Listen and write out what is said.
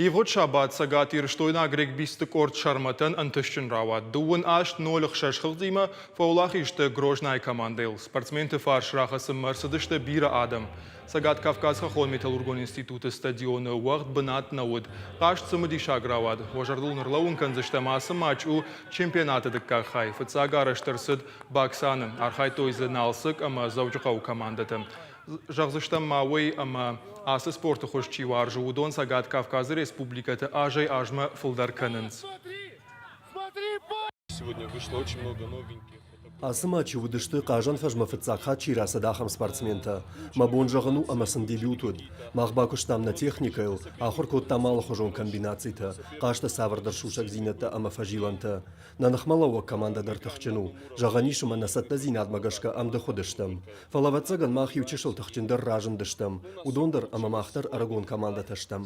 Ивгъуыд сабат цӕгатирыстойнаг регбистты къорд Сӕрмӕтӕн ӕнтыстджын рауад. 38-0 6 хыгъдимӕ фӕуӕлахиз сты Грознайы командӕйыл. Спортсменты фарс рахӕцынмӕ ӕрцыдысты бирӕ адӕм. Цӕгат Кавказы хӕххон-металлургон институты стадионы уӕгъд бынат нӕ уыд. Хъазт цымыдисаг рауад. Уӕ зӕрдыл нырлӕууын кӕндзыстӕм, ацы матч у чемпионаты дыккаг хай. Фыццаг арӕзт ӕрцыд Баксаны. Архайдтой дзы Налцыкк ӕмӕ Дзӕуджыхъӕуы командӕтӕ. Зӕгъдзыстӕм ма уый, ӕмӕ ацы спорты хуыз чи уарзы, уыдон Цӕгат Кавказы республикӕты азӕй-азмӕ фылдӕр кӕнынц. Сегодня вышло очень много новеньких. Ацы матчы уыдысты хъазӕн фӕзмӕ фыццаг хатт чи рацыд, ахӕм спортсментӕ. Мӕ бон зӕгъын у, ӕмӕ сын дебют уыд. Мах бакуыстам нӕ техникӕйыл, ахуыр кодтам алыхуызон комбинацитӕ, хъазты цавӕрдӕр сусӕгдзинӕдтӕ ӕмӕ фӕзилӕнтӕ. Нӕ ныхмӕлӕууӕг командӕ дӕр тыхджын у. Зӕгъӕн ис, ӕмӕ нӕ цӕттӕдзинадмӕ гӕсгӕ ӕмдых уыдыстӕм. Фӕлӕ, ӕвӕццӕгӕн, мах иу чысыл тыхджындӕр разындыстӕм. Уыдон дӕр ӕмӕ мах дӕр ӕрыгон командӕтӕ стӕм.